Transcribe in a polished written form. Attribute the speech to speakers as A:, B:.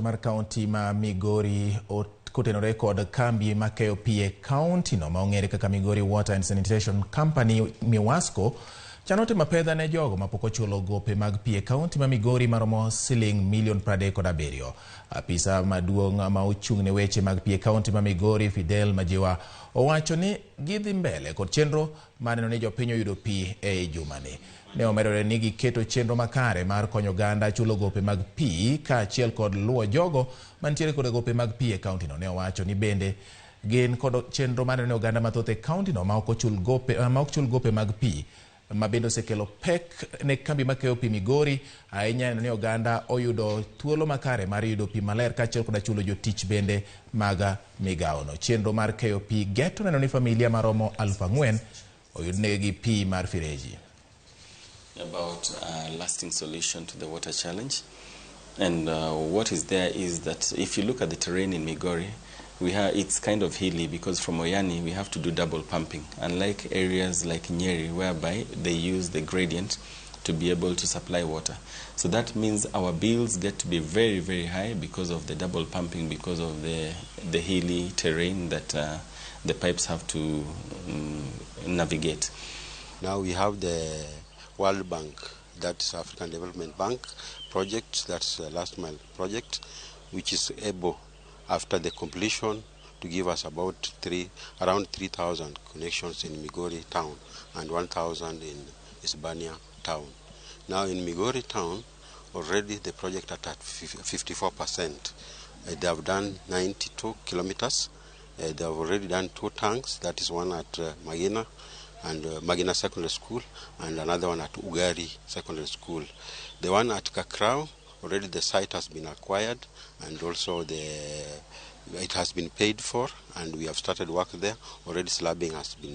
A: Mar kaunti ma Migori kotenore kod kambi makeyo pi e kaunti no ma ong'ere kaka Migori Water and Sanitation Company, Miwasco, chano timo apedha ne jogo mapok ochulo gope mag pi e kaunti ma Migori maromo siling milion 37. Apisa maduong' ma ochung' ne weche mag pi e kaunti ma Migori, Fidel Majiwa, owacho ni gidhi mbele kod chenro mar neno ni jopiny oyudo pi e jumani. Ne omedore ni giketo chenro makare mar konyo oganda chulo gope mag pi kaachiel kod luwo jogo mantiere kod gope mag pi e kaunti no. Ne owacho ni bende gin kod chenro mar neno ni oganda mathoth e kaunti no ma ok chul gope mag pi, ma bende osekelo pek ne kambi makeyo pi Migori ahinya, neno ni oganda oyudo thuolo makare mar yudo pi maler kaachiel koda chulo jotich bende mag migawono. Chenro mar keyo pi geto neno ni familia maromo 4,000 oyudnegi pi mar fireji.
B: About a lasting solution to the water challenge. And what is there is that if you look at the terrain in Migori, it's kind of hilly because from Oyani we have to do double pumping, unlike areas like Nyeri, whereby they use the gradient to be able to supply water. So that means our bills get to be very, very high because of the double pumping, because of the hilly terrain that the pipes have to navigate.
C: Now we have the World Bank, that's African Development Bank project, that's the last mile project, which is able, after the completion, to give us around 3,000 connections in Migori town and 1,000 in Isebania town. Now in Migori town, already the project at 54%. They have done 92 kilometers. They have already done two tanks, that is one at Magina and Magina Secondary School and another one at Ugari Secondary School. The one at Kakrao, already the site has been acquired and also it has been paid for, and we have started work there. Already slabbing has been